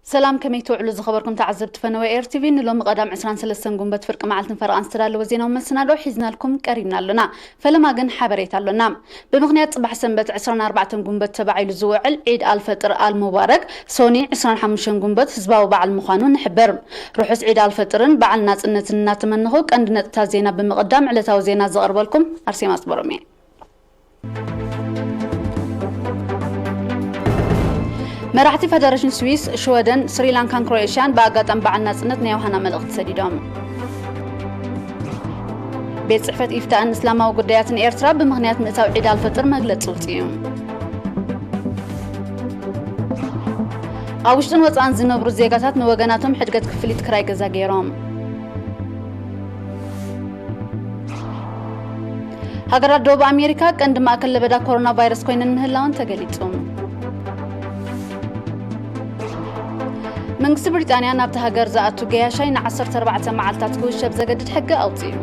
ሰላም፣ ከመይ ትውዕሉ ዝኸበርኩም ተዓዘብቲ ፈነወ ኤር ቲቪ? ንሎሚ ቀዳም ዕስራን ሰለስተን ጉንበት ፍርቂ መዓልትን ፈረቓን ዝተዳለወ ዜናዊ መሰናዶ ሒዝናልኩም ቀሪብና ኣሎና። ፈለማ ግን ሓበሬታ ኣሎና። ብምኽንያት ጽባሕ ሰንበት ዕስራን ኣርባዕተን ጉንበት ተባዒሉ ዝውዕል ዒድ ኣልፈጥር ኣልሙባረክ፣ ሶኒ ዕስራን ሓሙሽተን ጉንበት ህዝባዊ በዓል ምዃኑ ንሕብር። ርሑስ ዒድ ኣልፈጥርን በዓል ናጽነትን እናተመነኹ፣ ቀንዲ ነጥብታት ዜና ብምቕዳም ዕለታዊ ዜና ዘቕርበልኩም ኣርሴማ ኣስመሮም እየ። መራሕቲ ፈደረሽን ስዊስ፣ ሽወደን፣ ስሪላንካን ክሮኤሽያን ብኣጋጣሚ በዓል ናጽነት ናይ ዮሃና መልእኽቲ ሰዲዶም። ቤት ጽሕፈት ኢፍታእን እስላማዊ ጉዳያትን ኤርትራ ብምኽንያት ምእታው ዒድ ኣልፈጥር መግለጺ ውጽኡ። ኣብ ውሽጥን ወጻእን ዝነብሩ ዜጋታት ንወገናቶም ሕድገት ክፍሊት ክራይ ገዛ ገይሮም። ሃገራት ደቡብ ኣሜሪካ ቀንዲ ማእከል ለበዳ ኮሮና ቫይረስ ኮይነን ምህላወን ተገሊጹ። መንግስቲ ብሪጣንያ ናብቲ ሃገር ዝኣቱ ገያሻይ ንዓሰርተ ኣርባዕተ መዓልታት ክውሸብ ዘገድድ ሕጊ ኣውጺኡ።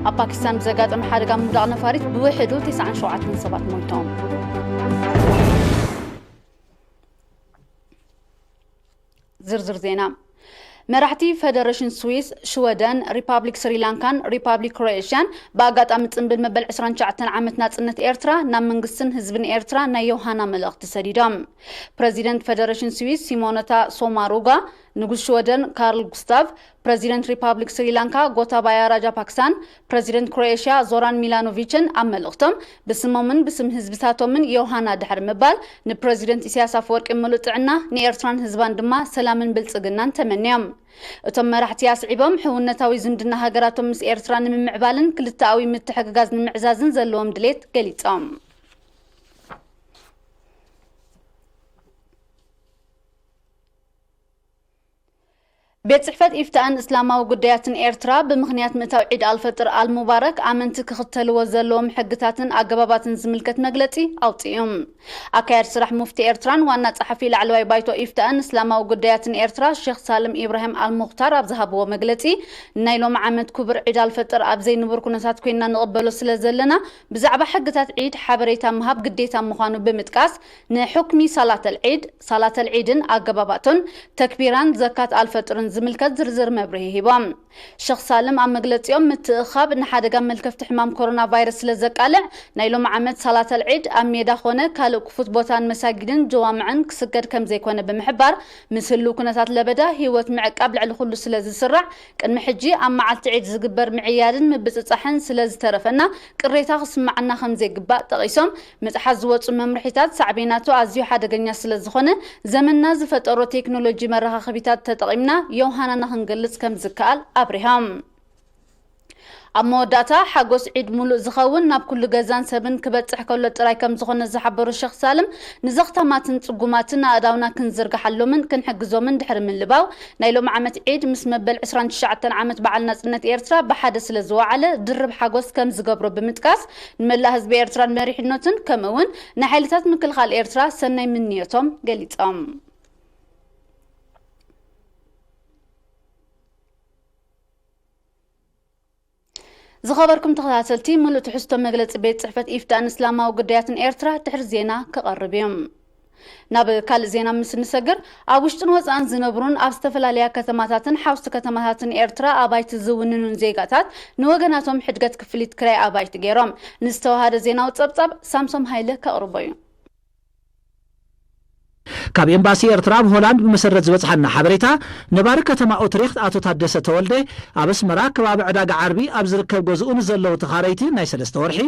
ኣብ ፓኪስታን ብዘጋጠመ ሓደጋ ምውዳቕ ነፋሪት ብውሕዱ ተስዓን ሸውዓተን ሰባት ሞይቶም። ዝርዝር ዜና። መራሕቲ ፈደረሽን ስዊስ፣ ሽወደን፣ ሪፓብሊክ ስሪላንካን ሪፓብሊክ ክሮኤሽያን ብኣጋጣሚ ጽንብል መበል ዕስራን ትሽዓተን ዓመት ናጽነት ኤርትራ ናብ መንግስትን ህዝብን ኤርትራ ናይ ዮሃና መልእኽቲ ሰዲዶም። ፕረዚደንት ፈደረሽን ስዊስ ሲሞነታ ሶማሩጋ፣ ንጉስ ሽወደን ካርል ጉስታቭ፣ ፕረዚደንት ሪፓብሊክ ስሪላንካ ጎታባያ ራጃፓክሳን ፕረዚደንት ክሮኤሽያ ዞራን ሚላኖቪችን ኣብ መልእኽቶም፣ ብስሞምን ብስም ህዝብታቶምን ዮሃና ድሕሪ ምባል፣ ንፕረዚደንት ኢሳያስ ኣፈወርቂ ምሉእ ጥዕና፣ ንኤርትራን ህዝባን ድማ ሰላምን ብልጽግናን ተመንዮም። እቶም መራሕቲ ኣስዒቦም፣ ሕውነታዊ ዝምድና ሃገራቶም ምስ ኤርትራ ንምምዕባልን ክልተኣዊ ምትሕግጋዝ ንምዕዛዝን ዘለዎም ድሌት ገሊጾም። ቤት ጽሕፈት ኢፍታእን እስላማዊ ጉዳያትን ኤርትራ ብምኽንያት ምእታው ዒድ ኣልፈጥር ኣልሙባረክ ኣመንቲ ክኽተልዎ ዘለዎም ሕግታትን ኣገባባትን ዝምልከት መግለጺ ኣውጺኡ። ኣካያዲ ስራሕ ሙፍቲ ኤርትራን ዋና ጸሓፊ ላዕለዋይ ባይቶ ኢፍታእን እስላማዊ ጉዳያትን ኤርትራ ሼኽ ሳልም ኢብራሂም ኣልሙኽታር ኣብ ዝሃብዎ መግለጺ፣ ናይ ሎሚ ዓመት ክቡር ዒድ ኣልፈጥር ኣብ ዘይንቡር ኩነታት ኮይንና ንቕበሎ ስለ ዘለና፣ ብዛዕባ ሕግታት ዒድ ሓበሬታ ምሃብ ግዴታ ምዃኑ ብምጥቃስ፣ ንሑክሚ ሳላተል ዒድ፣ ሳላተል ዒድን ኣገባባቱን፣ ተክቢራን ዘካት ኣልፈጥርን ዝምልከት ዝርዝር መብርሂ ሂቦም። ሸኽ ሳልም ኣብ መግለጺኦም፣ ምትእኻብ ንሓደጋ መልከፍቲ ሕማም ኮሮና ቫይረስ ስለ ዘቃልዕ፣ ናይ ሎሚ ዓመት ሳላተል ዒድ ኣብ ሜዳ ኾነ ካልእ ክፉት ቦታን መሳጊድን ጀዋምዕን ክስገድ ከም ዘይኮነ ብምሕባር፣ ምስ ህሉው ኩነታት ለበዳ ህይወት ምዕቃብ ልዕሊ ኩሉ ስለ ዝስራዕ፣ ቅድሚ ሕጂ ኣብ መዓልቲ ዒድ ዝግበር ምዕያድን ምብጽጻሕን ስለ ዝተረፈና፣ ቅሬታ ክስማዓና ከም ዘይግባእ ጠቒሶም፣ ምጽሓት ዝወጹ መምርሒታት ሳዕቤናቱ ኣዝዩ ሓደገኛ ስለ ዝኾነ፣ ዘመንና ዝፈጠሮ ቴክኖሎጂ መራኻኸቢታት ተጠቒምና ዮሃናና ክንገልጽ ከም ዝከኣል ኣብሪሆም። ኣብ መወዳእታ፣ ሓጎስ ዒድ ሙሉእ ዝኸውን ናብ ኩሉ ገዛን ሰብን ክበጽሕ ከሎ ጥራይ ከም ዝኾነ ዝሓበሩ ሸኽ ሳልም፣ ንዘኽታማትን ጽጉማትን ኣእዳውና ክንዝርግሓሎምን ክንሕግዞምን ድሕሪ ምልባው፣ ናይ ሎሚ ዓመት ዒድ ምስ መበል ዕስራን ትሽዓተን ዓመት በዓል ናጽነት ኤርትራ ብሓደ ስለ ዝወዓለ፣ ድርብ ሓጎስ ከም ዝገብሮ ብምጥቃስ፣ ንመላእ ህዝቢ ኤርትራን መሪሕነቱን፣ ከምኡ እውን ንሓይልታት ምክልኻል ኤርትራ ሰናይ ምንዮቶም ገሊጾም። ዝኸበርኩም ተኸታተልቲ፣ ምሉእ ትሕዝቶ መግለጺ ቤት ጽሕፈት ኢፍታእን እስላማዊ ጉዳያትን ኤርትራ ድሕሪ ዜና ክቐርብ እዩ። ናብ ካልእ ዜና ምስ እንሰግር፣ ኣብ ውሽጥን ወጻእን ዝነብሩን ኣብ ዝተፈላለያ ከተማታትን ሓውስቲ ከተማታትን ኤርትራ ኣባይቲ ዝውንኑን ዜጋታት ንወገናቶም ሕድገት ክፍሊት ክራይ ኣባይቲ ገይሮም። ንዝተዋሃደ ዜናዊ ጸብጻብ ሳምሶም ሃይለ ከቕርቦ እዩ። ካብ ኤምባሲ ኤርትራ ኣብ ሆላንድ ብመሰረት ዝበጽሓና ሓበሬታ፣ ነባሪ ከተማ ኡትሬኽት ኣቶ ታደሰ ተወልደ፣ ኣብ ኣስመራ ከባቢ ዕዳጋ ዓርቢ ኣብ ዝርከብ ገዝኡ ንዘለዉ ተኻረይቲ ናይ ሰለስተ ወርሒ፣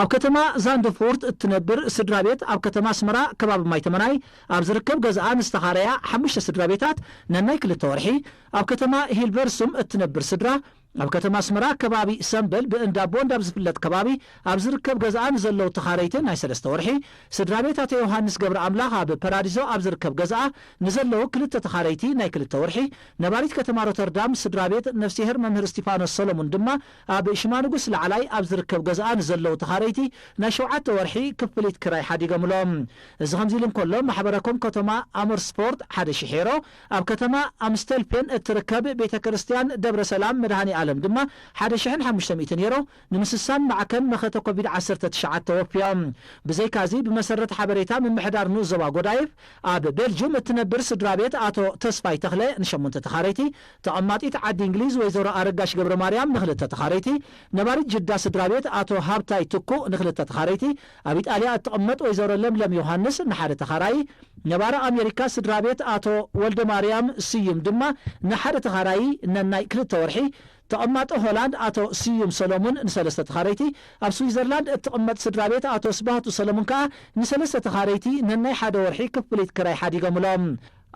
ኣብ ከተማ ዛንድፉርት እትነብር ስድራ ቤት ኣብ ከተማ ኣስመራ ከባቢ ማይተመናይ ኣብ ዝርከብ ገዝኣ ንዝተኻረያ ሓሙሽተ ስድራ ቤታት ነናይ ክልተ ወርሒ፣ ኣብ ከተማ ሂልቨርሱም እትነብር ስድራ ኣብ ከተማ ኣስመራ ከባቢ ሰምበል ብእንዳ ቦንድ ኣብ ዝፍለጥ ከባቢ ኣብ ዝርከብ ገዝኣ ንዘለዉ ተኻረይቲ ናይ ሰለስተ ወርሒ፣ ስድራ ቤት ኣቶ ዮሃንስ ገብረ ኣምላኽ ኣብ ፓራዲዞ ኣብ ዝርከብ ገዝኣ ንዘለዉ ክልተ ተኻረይቲ ናይ ክልተ ወርሒ፣ ነባሪት ከተማ ሮተርዳም ስድራ ቤት ነፍስሄር መምህር እስቲፋኖስ ሰሎሙን ድማ ኣብ ሽማንጉስ ላዕላይ ኣብ ዝርከብ ገዝኣ ንዘለዉ ተኻረይቲ ናይ ሸውዓተ ወርሒ ክፍሊት ክራይ ሓዲጎምሎም። እዚ ከምዚ ኢሉ እንከሎ፣ ማሕበረኮም ከተማ ኣመርስፎርት ሓደ ሽሕ ሄሮ ኣብ ከተማ ኣምስተልፔን እትርከብ ቤተ ክርስቲያን ደብረ ሰላም መድኃኔ ዓለም ድማ ሓደ ሽሕን ሓሙሽተ ሚእትን ዩሮ ንምስሳን ማዕከን መኸተ ኮቪድ ዓሰርተ ትሽዓተ ወፍዮም። ብዘይካዚ፣ ብመሰረት ሓበሬታ ምምሕዳር ንኡስ ዞባ ጎዳይፍ፣ ኣብ ቤልጁም እትነብር ስድራ ቤት ኣቶ ተስፋይ ተኽለ ንሸሞንተ ተኻረይቲ፣ ተቐማጢት ዓዲ እንግሊዝ ወይዘሮ ኣረጋሽ ገብረ ማርያም ንኽልተ ተኻረይቲ፣ ነባሪት ጅዳ ስድራ ቤት ኣቶ ሃብታይ ትኩእ ንኽልተ ተኻረይቲ፣ ኣብ ኢጣልያ እትቕመጥ ወይዘሮ ለምለም ዮሃንስ ንሓደ ተኻራዪ፣ ነባሪ ኣሜሪካ ስድራ ቤት ኣቶ ወልደ ማርያም ስዩም ድማ ንሓደ ተኻራዪ ነናይ ክልተ ወርሒ፣ ተቐማጦ ሆላንድ ኣቶ ስዩም ሰሎሙን ንሰለስተ ተኻረይቲ፣ ኣብ ስዊዘርላንድ እትቕመጥ ስድራ ቤት ኣቶ ስባህቱ ሰሎሙን ከኣ ንሰለስተ ተኻረይቲ ነናይ ሓደ ወርሒ ክፍሊት ክራይ ሓዲጎምሎም።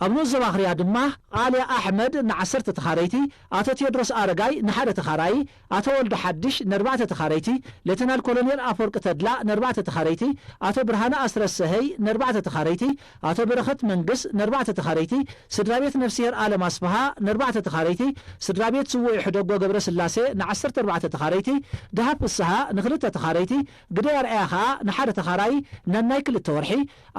ኣብ ንኡስ ዞባ ኣኽርያ ድማ ኣልያ ኣሕመድ ንዓሰርተ ተኻረይቲ፣ ኣቶ ቴዎድሮስ ኣረጋይ ንሓደ ተኻራዪ፣ ኣቶ ወልዱ ሓድሽ ነርባዕተ ተኻረይቲ፣ ሌተናል ኮሎኔል ኣፈወርቂ ተድላ ነርባዕተ ተኻረይቲ፣ ኣቶ ብርሃነ ኣስረሰሀይ ነርባዕተ ተኻረይቲ፣ ኣቶ በረኸት መንግስ ነርባዕተ ተኻረይቲ፣ ስድራ ቤት ነፍስሄር ኣለም ኣስፍሃ ነርባዕተ ተኻረይቲ፣ ስድራ ቤት ስዉእ ሕደጎ ገብረስላሴ ንዓሰርተ ኣርባዕተ ተኻረይቲ፣ ደሃብ ፍስሃ ንኽልተ ተኻረይቲ፣ ግደይ ኣርኣያ ኸኣ ንሓደ ተኻራዪ ነናይ ክልተ ወርሒ፣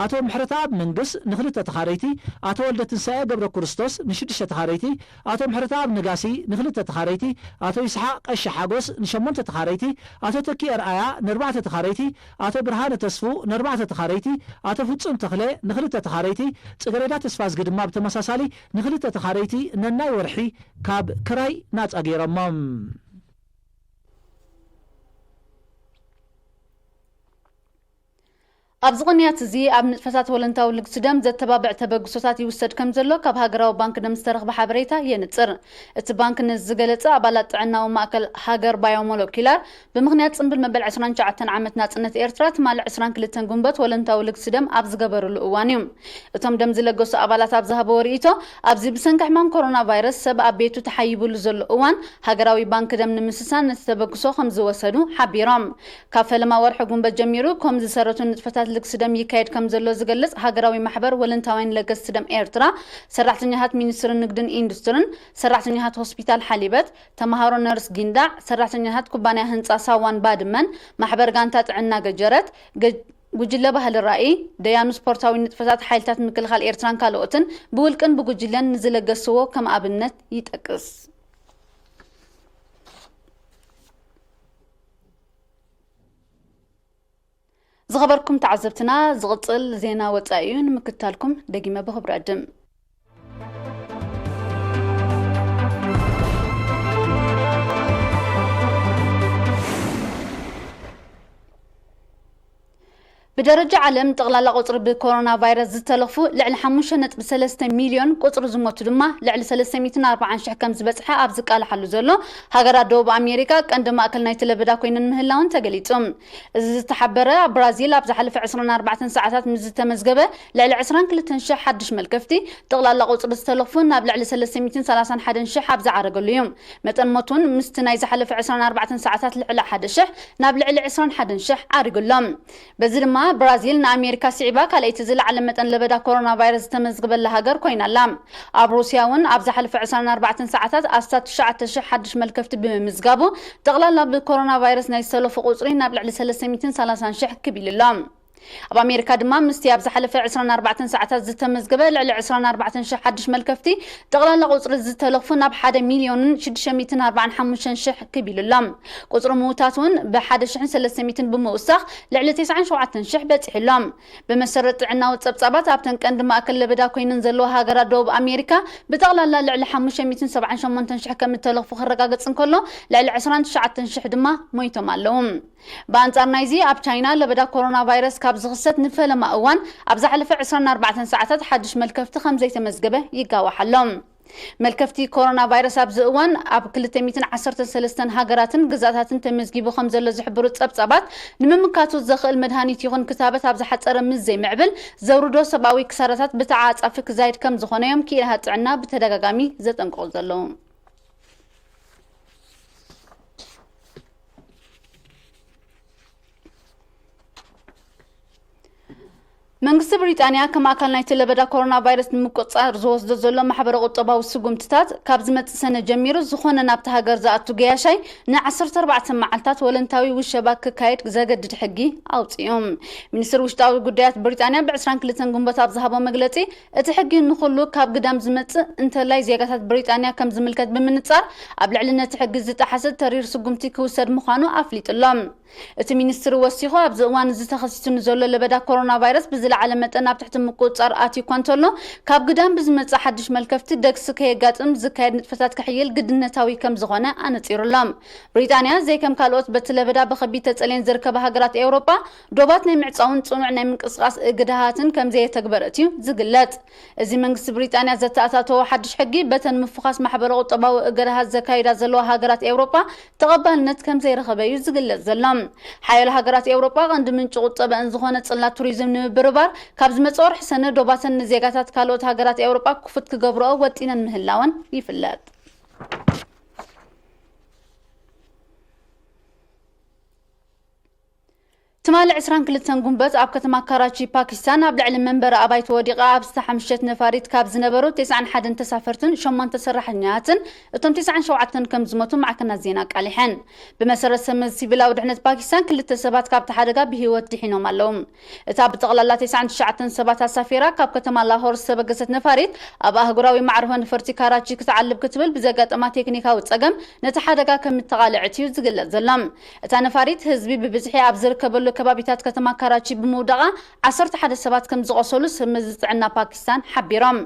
ኣቶ ምሕረተኣብ መንግስ ንኽልተ ተኻረይቲ፣ ኣቶ ወልደ ትንሳኤ ገብረ ክርስቶስ ንሽዱሽተ ተኻረይቲ፣ ኣቶ ምሕረተኣብ ነጋሲ ንኽልተ ተኻረይቲ፣ ኣቶ ይስሓቅ ቀሺ ሓጎስ ንሸሞንተ ተኻረይቲ፣ ኣቶ ተኪ ኣርኣያ ንኣርባዕተ ተኻረይቲ፣ ኣቶ ብርሃነ ተስፉ ንኣርባዕተ ተኻረይቲ፣ ኣቶ ፍጹም ተኽለ ንኽልተ ተኻረይቲ፣ ጽገረዳ ተስፋዝጊ ድማ ብተመሳሳሊ ንኽልተ ተኻረይቲ ነናይ ወርሒ ካብ ክራይ ናጻ ገይሮሞም። ኣብዚ ቅንያት እዚ ኣብ ንጥፈታት ወለንታዊ ልግሲ ደም ዘተባብዕ ተበግሶታት ይውሰድ ከም ዘሎ ካብ ሃገራዊ ባንክ ደም ዝተረኽበ ሓበሬታ የንጽር። እቲ ባንክ ነዚ ዝገለጸ ኣባላት ጥዕናዊ ማእከል ሃገር ባዮሞለኪላር ብምኽንያት ጽምብል መበል ዕስራን ትሽዓተን ዓመት ናጽነት ኤርትራ ትማሊ ዕስራን ክልተን ጉንበት ወለንታዊ ልግሲ ደም ኣብ ዝገበርሉ እዋን እዩ። እቶም ደም ዝለገሱ ኣባላት ኣብ ዝሃብዎ ርእይቶ፣ ኣብዚ ብሰንኪ ሕማም ኮሮና ቫይረስ ሰብ ኣብ ቤቱ ተሓይብሉ ዘሎ እዋን፣ ሃገራዊ ባንክ ደም ንምስሳን ነቲ ተበግሶ ከም ዝወሰዱ ሓቢሮም። ካብ ፈለማ ወርሒ ጉንበት ጀሚሩ ከም ዝሰረቱ ንጥፈታት ልግሲ ደም ይካየድ ከም ዘሎ ዝገልጽ ሃገራዊ ማሕበር ወለንታውያን ለገስቲ ደም ኤርትራ፣ ሰራሕተኛታት ሚኒስትሪ ንግድን ኢንዱስትርን፣ ሰራሕተኛታት ሆስፒታል ሓሊበት፣ ተምሃሮ ነርስ ጊንዳዕ፣ ሰራሕተኛታት ኩባንያ ህንጻ ሳዋን ባድመን፣ ማሕበር ጋንታ ጥዕና ገጀረት፣ ገ-፣ ጉጅለ ባህሊ ራእይ፣ ደያኑ ስፖርታዊ ንጥፈታት ሓይልታት ምክልኻል ኤርትራን ካልኦትን ብውልቅን ብጉጅለን ንዝለገስዎ ከም ኣብነት ይጠቅስ። ዝኸበርኩም ተዓዘብትና፣ ዝቕጽል ዜና ወጻኢ እዩ፣ ንምክትታልኩም ደጊመ ብኽብሪ ዕድም። ብደረጃ ዓለም ጠቕላላ ቁጽሪ ብኮሮና ቫይረስ ዝተለኽፉ ልዕሊ ሓሙሽተ ነጥቢ ሰለስተ ሚልዮን፣ ቁጽሪ ዝሞቱ ድማ ልዕሊ ሰለስተ ሚእትን ኣርባዓን ሽሕ ከም ዝበጽሐ ኣብ ዝቃልሓሉ ዘሎ ሃገራት ደቡብ ኣሜሪካ፣ ቀንዲ ማእከል ናይቲ ለበዳ ኮይነን ምህላውን ተገሊጹ። እዚ ዝተሓበረ፣ ኣብ ብራዚል ኣብ ዝሓለፈ ዕስራን ኣርባዕተን ሰዓታት ምስ ዝተመዝገበ ልዕሊ ዕስራን ክልተን ሽሕ ሓድሽ መልከፍቲ፣ ጠቕላላ ቁጽሪ ዝተለኽፉ ናብ ልዕሊ ሰለስተ ሚእትን ሰላሳን ሓደን ሽሕ ኣብ ዝዓረገሉ እዩ። መጠን ሞት እውን ምስቲ ናይ ዝሓለፈ ዕስራን ኣርባዕተን ሰዓታት ልዕሊ ሓደ ሽሕ ናብ ልዕሊ ዕስራን ሓደን ሽሕ ዓሪጉ ኣሎ። በዚ ድማ ብራዚል ንኣሜሪካ ስዒባ ካልኣይቲ ዝለዓለ መጠን ለበዳ ኮሮና ቫይረስ ዝተመዝገበላ ሃገር ኮይና ኣላ። ኣብ ሩስያ እውን ኣብ ዝሓለፈ ዕስራን ኣርባዕተን ሰዓታት ኣስታት ትሽዓተ ሽሕ ሓድሽ መልከፍቲ ብምምዝጋቡ፣ ጠቕላላ ብኮሮና ቫይረስ ናይ ዝተለፉ ቁጽሪ ናብ ልዕሊ ሰለስተ ሚእትን ሰላሳን ሽሕ ክብ ኢሉ ኣሎ። ኣብ ኣሜሪካ ድማ ምስቲ ኣብ ዝሓለፈ ዕስራን ኣርባዕተን ሰዓታት ዝተመዝገበ ልዕሊ ዕስራን ኣርባዕተን ሽሕ ሓድሽ መልከፍቲ፣ ጠቕላላ ቁጽሪ ዝተለኽፉ ናብ ሓደ ሚልዮንን ሽዱሽተ ሚእትን ኣርባዓን ሓሙሽተን ሽሕ ክብ ኢሉ ኣሎ። ቁጽሪ ምዉታት እውን ብሓደ ሽሕን ሰለስተ ሚእትን ብምውሳኽ ልዕሊ ተስዓን ሸውዓተን ሽሕ በጺሑ ኣሎ። ብመሰረት ጥዕናዊ ጸብጻባት፣ ኣብተን ቀንዲ ማእከል ለበዳ ኮይነን ዘለዋ ሃገራት ደቡብ ኣሜሪካ ብጠቕላላ ልዕሊ ሓሙሽተ ሚእትን ሰብዓን ሸሞንተን ሽሕ ከም እተለኽፉ ክረጋገጽ እንከሎ፣ ልዕሊ ዕስራን ትሽዓተን ሽሕ ድማ ሞይቶም ኣለዉ። ብኣንጻር ናይዚ፣ ኣብ ቻይና ለበዳ ኮሮና ቫይረስ ካብ ዝኽሰት ንፈለማ እዋን ኣብ ዝሓለፈ ዕስራን ኣርባዕተን ሰዓታት ሓድሽ መልከፍቲ ከም ዘይተመዝገበ ይጋዋሕ ኣሎ። መልከፍቲ ኮሮና ቫይረስ ኣብዚ እዋን ኣብ ክልተ ሚእትን ዓሰርተ ሰለስተን ሃገራትን ግዝኣታትን ተመዝጊቡ ከም ዘሎ ዝሕብሩ ጸብጻባት፣ ንምምካቱ ዘኽእል መድሃኒት ይኹን ክታበት ኣብ ዝሓጸረ ምስ ዘይምዕብል፣ ዘውርዶ ሰብኣዊ ክሳራታት ብተዓጻፊ ክዛይድ ከም ዝኾነ እዮም ክኢላት ጥዕና ብተደጋጋሚ ዘጠንቅቑ ዘለዉ። መንግስቲ ብሪጣንያ ከም ኣካል ናይቲ ለበዳ ኮሮና ቫይረስ ንምቁጽጻር ዝወስዶ ዘሎ ማሕበረ ቁጠባዊ ስጉምትታት፣ ካብ ዝመጽእ ሰነ ጀሚሩ ዝኾነ ናብቲ ሃገር ዝኣቱ ገያሻይ ን ዓሰርተ ኣርባዕተ መዓልታት ወለንታዊ ውሸባ ክካየድ ዘገድድ ሕጊ ኣውጺኡ። ሚኒስትር ውሽጣዊ ጉዳያት ብሪጣንያ ብ ዕስራን ክልተን ግንቦት ኣብ ዝሃቦ መግለጺ፣ እቲ ሕጊ ንኹሉ ካብ ግዳም ዝመጽእ፣ እንተላይ ዜጋታት ብሪጣንያ ከም ዝምልከት ብምንጻር፣ ኣብ ልዕሊ ነቲ ሕጊ ዝጠሓሰ ተሪር ስጉምቲ ክውሰድ ምዃኑ ኣፍሊጡ ኣሎ። እቲ ሚኒስትሪ ወሲኹ፣ ኣብዚ እዋን እዚ ተኸሲቱ ንዘሎ ለበዳ ኮሮና ቫይረስ ብዝለዓለ መጠን ኣብ ትሕቲ ምቁጽጻር ኣትዩ እኳ እንተሎ፣ ካብ ግዳም ብዝመጽእ ሓድሽ መልከፍቲ ደግሲ ከየጋጥም ዝካየድ ንጥፈታት ክሕይል ግድነታዊ ከም ዝኾነ ኣነጺሩ ኣሎ። ብሪጣንያ ዘይከም ካልኦት በቲ ለበዳ ብኸቢድ ተጸልየን ዝርከባ ሃገራት ኤውሮጳ፣ ዶባት ናይ ምዕጻውን ጽኑዕ ናይ ምንቅስቓስ እግድሃትን ከም ዘየተግበረት እዩ ዝግለጽ። እዚ መንግስቲ ብሪጣንያ ዘተኣታተዎ ሓድሽ ሕጊ፣ በተን ምፍዃስ ማሕበረ ቁጠባዊ እገዳሃት ዘካይዳ ዘለዋ ሃገራት ኤውሮጳ ተቐባልነት ከም ዘይረኸበ እዩ ዝግለጽ ዘሎ። ሓያሎ ሃገራት ኤውሮጳ፣ ቀንዲ ምንጪ ቁጠበአን ዝኾነ ጽላት ቱሪዝም ንምብርባር፣ ካብ ዝመጽእ ወርሒ ሰነ ዶባተን ንዜጋታት ካልኦት ሃገራት ኤውሮጳ ክፉት ክገብርኦ ወጢነን ምህላወን ይፍለጥ። ትማሊ ዕስራን ክልተን ጉንበት ኣብ ከተማ ካራቺ ፓኪስታን ኣብ ልዕሊ መንበሪ ኣባይቲ ወዲቓ ኣብ ዝተሓምሸት ነፋሪት ካብ ዝነበሩ ተስዓን ሓደን ተሳፈርትን ሸሞንተ ሰራሕተኛታትን እቶም ተስዓን ሸውዓተን ከም ዝሞቱ ማዕከናት ዜና ኣቃሊሐን። ብመሰረት ሰመዚ ሲቪላዊ ድሕነት ፓኪስታን ክልተ ሰባት ካብቲ ሓደጋ ብህይወት ድሒኖም ኣለዉ። እታ ብጠቕላላ ተስዓን ትሽዓተን ሰባት ኣሳፊራ ካብ ከተማ ላሆር ዝተበገሰት ነፋሪት ኣብ ኣህጉራዊ መዕርፎ ነፈርቲ ካራቺ ክትዓልብ ክትብል ብዘጋጠማ ቴክኒካዊ ጸገም ነቲ ሓደጋ ከም እተቓለዐት እዩ ዝግለጽ ዘሎ። እታ ነፋሪት ህዝቢ ብብዝሒ ኣብ ዝርከበሉ ከባቢታት ከተማ ካራቺ ብምውዳቓ ዓሰርተ ሓደ ሰባት ከም ዝቖሰሉ ሰመዚ ጥዕና ፓኪስታን ሓቢሮም።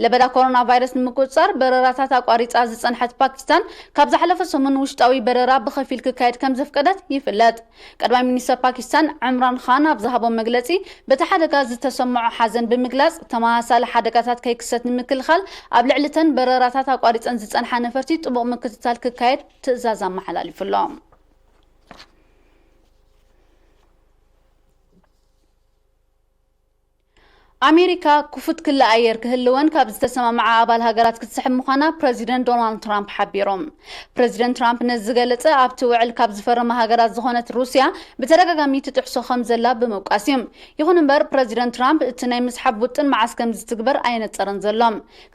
ለበዳ ኮሮና ቫይረስ ንምቁጽጻር በረራታት ኣቋሪጻ ዝጸንሐት ፓኪስታን፣ ካብ ዝሓለፈ ሰሙን ውሽጣዊ በረራ ብኸፊል ክካየድ ከም ዘፍቀደት ይፍለጥ። ቀዳማይ ሚኒስተር ፓኪስታን ዕምራን ኻን ኣብ ዝሃቦ መግለጺ፣ በቲ ሓደጋ ዝተሰምዖ ሓዘን ብምግላጽ፣ ተመሳሳሊ ሓደጋታት ከይክሰት ንምክልኻል ኣብ ልዕሊ እተን በረራታት ኣቋሪጸን ዝጸንሓ ነፈርቲ ጥቡቕ ምክትታል ክካየድ ትእዛዝ ኣመሓላሊፉ ኣሎ። ኣሜሪካ ክፉት ክሊ ኣየር ክህልወን ካብ ዝተሰማምዓ ኣባል ሃገራት ክትስሕብ ምዃና ፕረዚደንት ዶናልድ ትራምፕ ሓቢሮም። ፕረዚደንት ትራምፕ ነዚ ዝገለጸ፣ ኣብቲ ውዕል ካብ ዝፈረማ ሃገራት ዝኾነት ሩስያ ብተደጋጋሚ ትጥሕሶ ከም ዘላ ብምውቃስ እዩ። ይኹን እምበር፣ ፕረዚደንት ትራምፕ እቲ ናይ ምስሓብ ውጥን መዓስ ከም ዝትግበር ኣየነጸረን ዘሎ።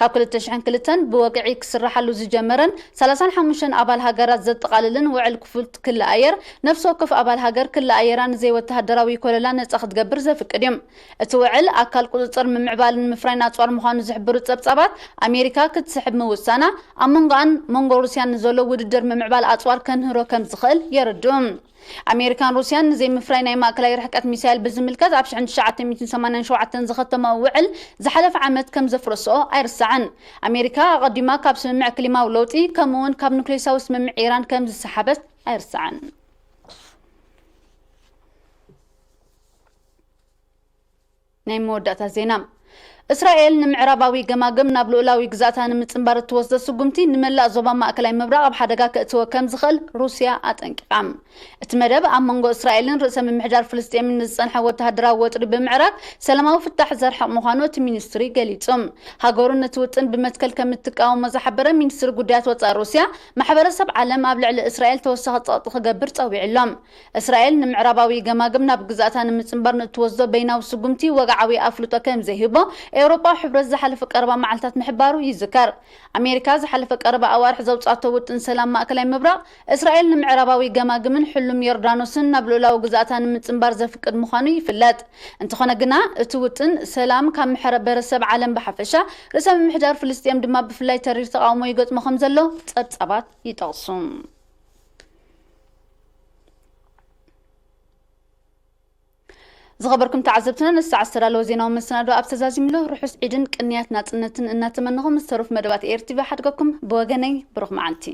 ካብ ክልተ ሽሕን ክልተን ብወግዒ ክስራሓሉ ዝጀመረን ሰላሳን ሓሙሽተን ኣባል ሃገራት ዘጠቓልልን ውዕል ክፉት ክሊ ኣየር፣ ነፍሲ ወከፍ ኣባል ሃገር ክሊ ኣየራ ንዘይወተሃደራዊ ኮለላ ነጻ ክትገብር ዘፍቅድ እዩ። እቲ ውዕል ኣካል ቁጽጽር ምምዕባልን ምፍራይን ኣጽዋር ምዃኑ ዝሕብሩ ጸብጻባት፣ ኣሜሪካ ክትስሕብ ምውሳና ኣብ መንጎኣን መንጎ ሩስያን ንዘሎ ውድድር ምምዕባል ኣጽዋር ከንህሮ ከም ዝኽእል የረድኡ። ኣሜሪካን ሩስያን ንዘይምፍራይ ናይ ማእከላይ ርሕቀት ሚሳይል ብዝምልከት ኣብ ሽሕን ትሽዓተ ሚእትን ሰማንያን ሸውዓተን ዝኸተመኦ ውዕል ዝሓለፈ ዓመት ከም ዘፍረስኦ ኣይርሳዕን። ኣሜሪካ ኣቐዲማ ካብ ስምምዕ ክሊማዊ ለውጢ፣ ከምኡ'ውን ካብ ኑክሌሳዊ ስምምዕ ኢራን ከም ዝሰሓበት ኣይርሳዕን። ናይ መወዳእታ ዜና። እስራኤል ንምዕራባዊ ገማግም ናብ ልኡላዊ ግዛእታ ንምጽንባር እትወስዶ ስጉምቲ ንመላእ ዞባ ማእከላይ ምብራቕ ኣብ ሓደጋ ከእትዎ ከም ዝኽእል ሩስያ ኣጠንቂቓ። እቲ መደብ ኣብ መንጎ እስራኤልን ርእሰ ምምሕዳር ፍልስጤምን ንዝጸንሐ ወተሃደራዊ ወጥሪ ብምዕራግ ሰላማዊ ፍታሕ ዘርሕቕ ምዃኑ እቲ ሚኒስትሪ ገሊጹ። ሃገሩ ነቲ ውጥን ብመትከል ከም እትቃወሞ ዝሓበረ ሚኒስትሪ ጉዳያት ወጻኢ ሩስያ፣ ማሕበረሰብ ዓለም ኣብ ልዕሊ እስራኤል ተወሳኺ ጸቕጢ ክገብር ጸዊዑ ኣሎ። እስራኤል ንምዕራባዊ ገማግም ናብ ግዛእታ ንምጽንባር ንእትወስዶ በይናዊ ስጉምቲ ወግዓዊ ኣፍልጦ ከም ዘይህቦ ኤውሮጳዊ ሕብረት ዝሓለፈ ቀረባ መዓልታት ምሕባሩ ይዝከር። ኣሜሪካ ዝሓለፈ ቀረባ ኣዋርሕ ዘውጻእቶ ውጥን ሰላም ማእከላይ ምብራቕ፣ እስራኤል ንምዕራባዊ ገማግምን ሕሉም ዮርዳኖስን ናብ ልኡላዊ ግዛእታ ንምጽንባር ዘፍቅድ ምዃኑ ይፍለጥ። እንተኾነ ግና፣ እቲ ውጥን ሰላም ካብ ማሕበረሰብ ዓለም ብሓፈሻ፣ ርእሰ ምምሕዳር ፍልስጤም ድማ ብፍላይ ተሪር ተቓውሞ ይገጥሞ ከም ዘሎ ጸብጻባት ይጠቕሱ። ዝኸበርኩም ተዓዘብትና፣ ንሰዓት ዝተዳለወ ዜናዊ መሰናዶ ኣብ ተዛዚምሎ፣ ርሑስ ዒድን ቅንያት ናጽነትን እናተመነኹም፣ ዝተረፉ መደባት ኤር ቲ ቪ ሓድገኩም። ብወገነይ፣ ብሩኽ መዓልቲ።